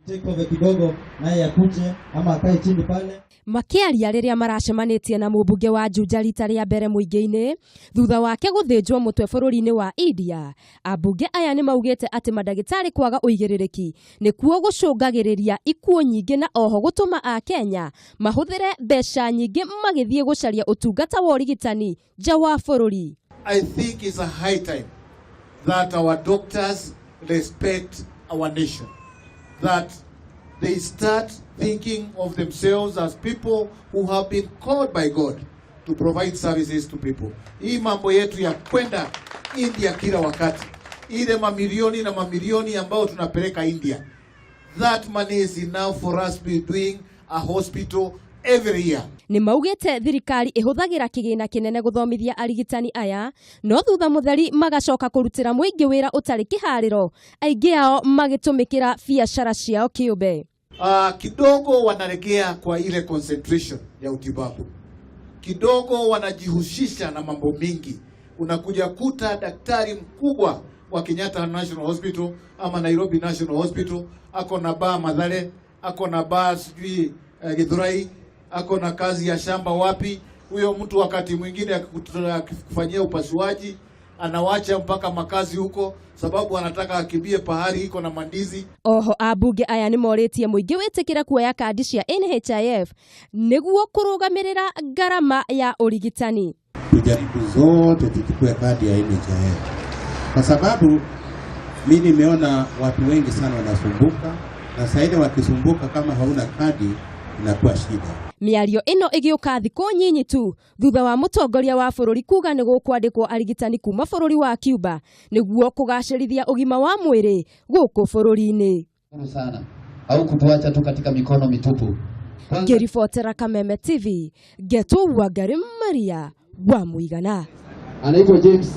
Take over kidogo naye akuje ama akae chini pale. Makĩaria rĩrĩa maracemanĩtie na mũmbunge wa Juja rita rĩa mbere mũingĩ-inĩ thutha wake gũthĩnjwo mũtwe bũrũri-inĩ wa India, ambunge aya nĩ maugĩte atĩ mandagĩtarĩ kwaga ũigĩrĩrĩki nĩkuo gũcũngagĩrĩria ikuũ nyingĩ na oho gũtũma Akenya mahũthĩre mbeca nyingĩ magĩthiĩ gũcaria ũtungata wa ũrigitani nja wa bũrũri. I think it's a high time that our doctors respect our nation, that they start thinking of themselves as people who have been called by God to provide services to people. Hii mambo yetu ya kwenda India kila wakati, ile mamilioni na mamilioni ambao tunapeleka India, that money is enough for us to be doing a hospital every year. Nĩ maugĩte thirikari ĩhũthagĩra kĩgĩna kĩnene gũthomithia arigitani aya, no thutha mũtheri magacoka kũrutĩra mũingĩ wĩra ũtarĩ kĩharĩro, aingĩ ao magĩtũmĩkĩra biacara ciao kĩũmbe. Kidogo wanalegea kwa ile concentration ya utibabu, kidogo wanajihusisha na mambo mingi. Unakuja kuta daktari mkubwa wa Kenyatta National Hospital ama Nairobi National Hospital ako na baa Mathare, ako na baa sijui Githurai, ako na kazi ya shamba wapi. Huyo mtu wakati mwingine akikufanyia upasuaji anawacha mpaka makazi huko, sababu anataka akimbie pahali iko na mandizi. Oho ambunge aya nĩ morĩtie mũingĩ wĩtĩkĩre kuoya kandi cia NHIF nĩguo kũrũgamĩrĩra ngarama ya ũrigitani. Tujaribu zote tuchukue kadi ya NHIF kwa sababu mi nimeona watu wengi sana wanasumbuka, na saidi wakisumbuka kama hauna kadi inakuwa shida. Mĩario ĩno ĩgĩũka thikũ nyinyi tu thutha wa mũtongoria wa bũrũri kuga nĩ gũkwandĩkwo arigitani kuma bũrũri wa Cuba nĩguo kũgacĩrithia ũgima wa mwĩrĩ gũkũ bũrũri-inĩ. Sana au kutuacha tu katika mikono mitupu. Ngĩribotera Kameme TV, Ngetu Wangari Maria wa Mũigana. Anaitwa James.